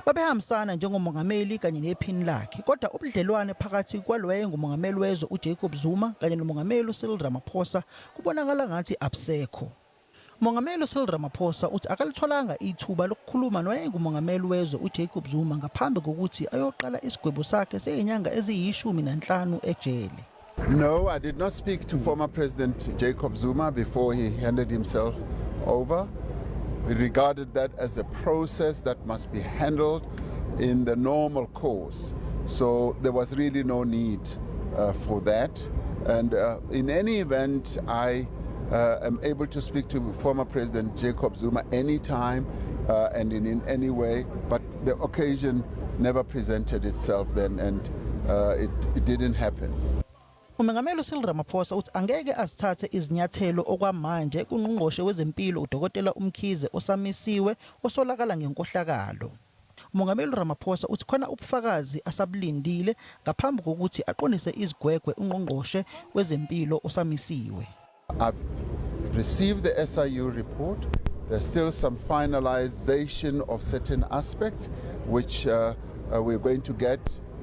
Babehambisana njengomongameli kanye nephini lakhe, kodwa ubudlelwane phakathi kwalowayengumongameli wezwe uJacob Zuma kanye nomongameli uCyril Ramaphosa kubonakala ngathi abusekho. Umongameli uCyril Ramaphosa uthi akalitholanga ithuba lokukhuluma nowayengumongameli wezwe uJacob Zuma ngaphambi kokuthi ayoqala isigwebo sakhe sezinyanga eziyi-15 ejele. No, I did not speak to former President Jacob Zuma before he handed himself over. We regarded that as a process that must be handled in the normal course. So there was really no need for that. And in any event, I am able to speak to former President Jacob Zuma anytime and in any way, but the occasion never presented itself then, and it didn't happen. Umengameli uCyril Ramaphosa uthi angeke azithathe izinyathelo okwamanje kungqongqoshe wezempilo uDokotela uMkhize osamisiwe osolakala ngenkohlakalo. Umongameli Ramaphosa uthi khona ubufakazi asabulindile ngaphambi kokuthi aqondise izigwegwe ungqongqoshe wezempilo osamisiwe. I've received the SIU report. There's still some finalization of certain aspects which we're going to get.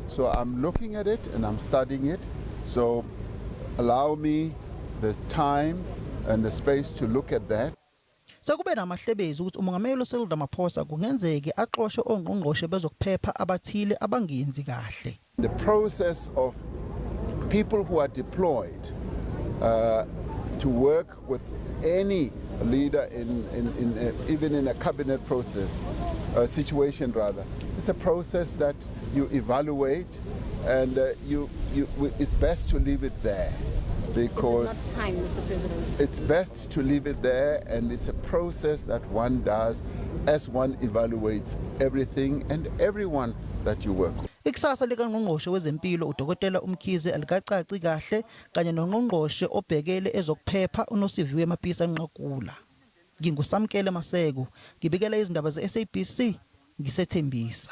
So I'm looking at it and I'm studying it. So allow me the time and the space to look at that. Sekube namahlebezi ukuthi umongameli uCyril Ramaphosa kungenzeke axoshe ongqongqoshe bezokuphepha abathile abangenzi kahle. The process of people who are deployed to work with any leader in even in a cabinet process, situation rather, it's a process that you evaluate and it's best to leave it there because Not time, Mr. President. It's best to leave it there, and it's a process that one does as one evaluates everything and everyone that you work with. Ikusasa likangqongqoshe wezempilo uDokotela uMkhize alikacaci kahle kanye nongqongqoshe obhekele ezokuphepha uNosiviwe Mapisa Nqakula. NginguSamkele Maseko, ngibikela izindaba ze-SABC ngiseThembisa.